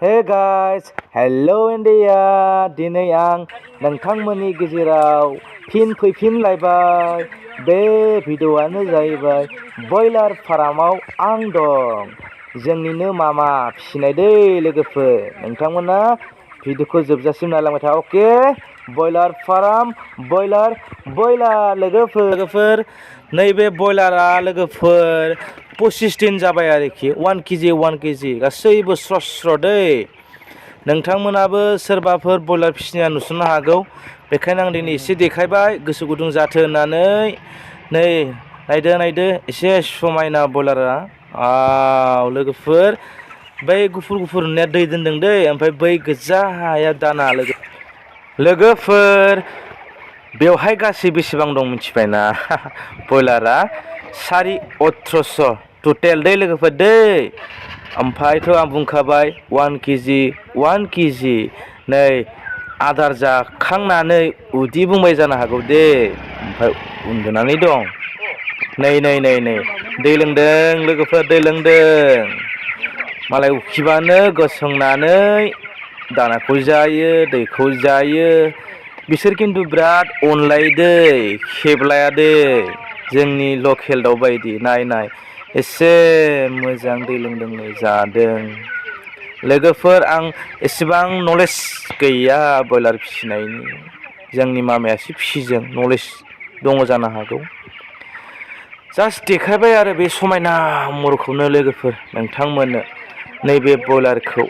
Hey guys, hello India. दिनै आं नोंथांमोननि गेजेराव फिन फैफिनलायबाय। बे भिडिअ'आनो जाहैबाय ब्रयलार फार्माव आं दं। जोंनिनो मामा फिसिनाय दै लोगोफोर। नोंथांमोना भिडिअ'खौ जोबजासिम नायलांबाय था, अके? ब्रयलार फार्म, ब्रयलार लोगोफोर। नैबे ब्रयलारा लोगोफोर 25 दिन जाबाय आरोखि। 1 केजि गासैबो स्र' दै। नोंथांमोनाबो सोरबाफोर ब्रयलार फिसिनाया नुसननो हागौ। बेखायनो आं दिनै एसे देखायबाय गोसो गुदुं जाथों होननानै। नै नायदो एसे समायना ब्रयलारा। लोगोफोर बै गुफुर नुनाया दै दोनदों दै, ओमफ्राय बै गोजाया दाना लोगोफोर। बेवहाय गासै बेसेबां दं मिथिबायना? ब्रयलारा 1800 टटेल दै लोगोफोर दै। ओमफ्रायथ' आं बुंखाबाय 1 केजि। नै आदार जाखांनानै उदै बुंबाय जानो हागौ दे, ओमफ्राय उन्दुनानै दं। नै दै लोंदों लोगोफोर, दै लोंदों। मालाय उखैबानो गसंनानै दानाखौ जायो, दैखौ जायो। बिसोर खिन्थु बिराद अनलायो दै, खेबलाया दै। जोंनि लकेल दाउ बायदि। नाय एसे मोजां दै लोंदों, नै जादों। लोगोफोर आं एसेबां नलेज गैया ब्रयलार फिसिनायनि। जोंनि मामायासो फिसिदों, नलेज दङ जानो हागौ। जास्ट देखायबाय आरो बे समायना महरखौनो लोगोफोर नोंथांमोननो, नैबे ब्रयलारखौ।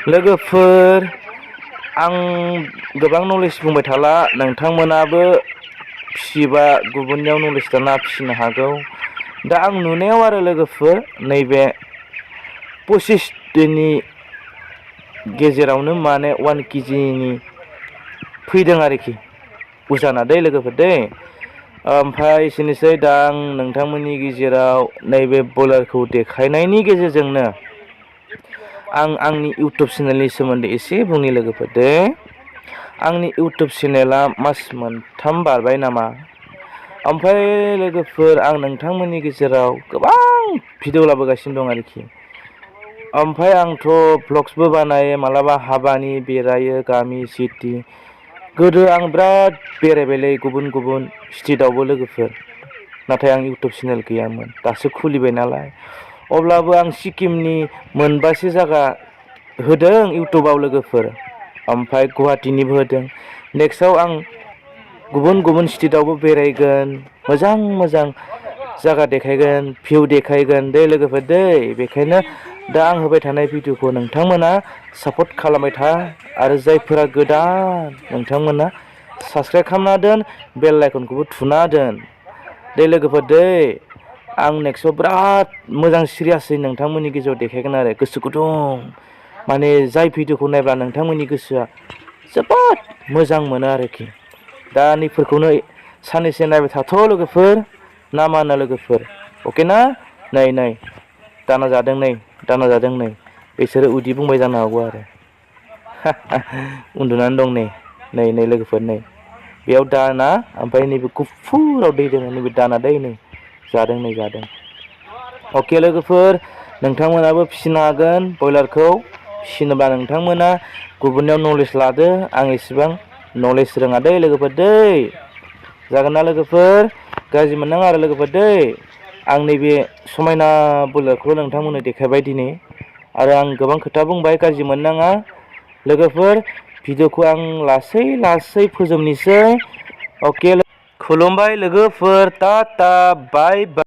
लोगोफोर आं गोबां नलेज बुंबाय थाला। नोंथांमोनाबो फिसियोबा गुबुननियाव नलेज लाना फिसिनो हागौ। दा आं नुनायाव आरो लोगोफोर नैबे 25 दिननि गेजेरावनो माने 1 केजिनि फैदों आरोखि उजाना दै लोगोफोर दै। ओमफ्राय एसेनोसै। दा आं नोंथांमोननि गेजेराव नैबे ब्रयलारखौ देखायनायनि गेजेरजोंनो आं आंनि इउटुब चेनेलनि सोमोन्दै एसे बुंनि लोगोफोर दे। आंनि इउटुब चेनेला मास मोनथाम बारबाय नामा। ओमफ्राय लोगोफोर आं नोंथांमोननि गेजेराव गोबां भिडिअ लाबोगासिनो दं आरोखि। ओमफ्राय आंथ' भ्लग्सबो बानायो, मालाबा हाबानि बेरायो गामि सिटि। गोदो आं बिराद बेरायबायलै गुबुन स्टेटआवबो लोगोफोर। नाथाय आं इउटुब चेनेल गैयामोन, दासो खुलिबाय नालाय। अब्लाबो आं सिक्किमनि मोनबासो जायगा होदों इउटुबाव लोगोफोर। ओमफ्राय गुवाहाटीनिबो होदों। नेक्स्टआव आं गुबुन स्टेटआवबो बेरायगोन, मोजां जायगा देखायगोन, भिउ देखायगोन दै लोगोफोर दै। बेखायनो दा आं होबाय थानाय भिडिअखौ नोंथांमोना सापर्ट खालामबाय था। आरो जायफोरा गोदान नोंथांमोना साबस्क्राइब खालामना दोन, बेल आइकनखौबो थुना दोन दै लोगोफोर दै। आं नेक्स्टआव बिराद मोजां सिरियासै नोंथांमोननि गेजेराव देखायगोन आरो गोसो गुदुं। माने जाय भिडिअखौ नायब्ला नोंथांमोननि गोसोआ जोबोद मोजां मोनो आरोखि। दा नैफोरखौनो साननैसो नायबाय थाथ' लोगोफोर, ना मा होनो लोगोफोर? अके ना? नै दाना जादों नै। बिसोरो उदै बुंबाय जानो हागौ आरो। उन्दुनानै दं नै लोगोफोर नै। बेयाव दाना, ओमफ्राय नैबे गुफुराव दै दङ, नैबे दाना दै नै जादों। अके लोगोफोर नोंथांमोनाबो फिसिनो हागोन ब्रयलारखौ। फिसिनोबा नोंथांमोना गुबुननियाव नलेज लादो। आं एसेबां नलेज रोङा दै लोगोफोर दै। जागोन ना लोगोफोर? गाज्रि मोननाङा आरो लोगोफोर दै। आं नैबे समायना ब्रयलारखौ नोंथांमोननो देखायबाय दिनै। आरो आं गोबां खोथा बुंबाय, गाज्रि मोननाङा लोगोफोर। भिडिअखौ आं लासै फोजोबनोसै। अके खुलुमबाय लोगोफोर, टाटा बाय बाय।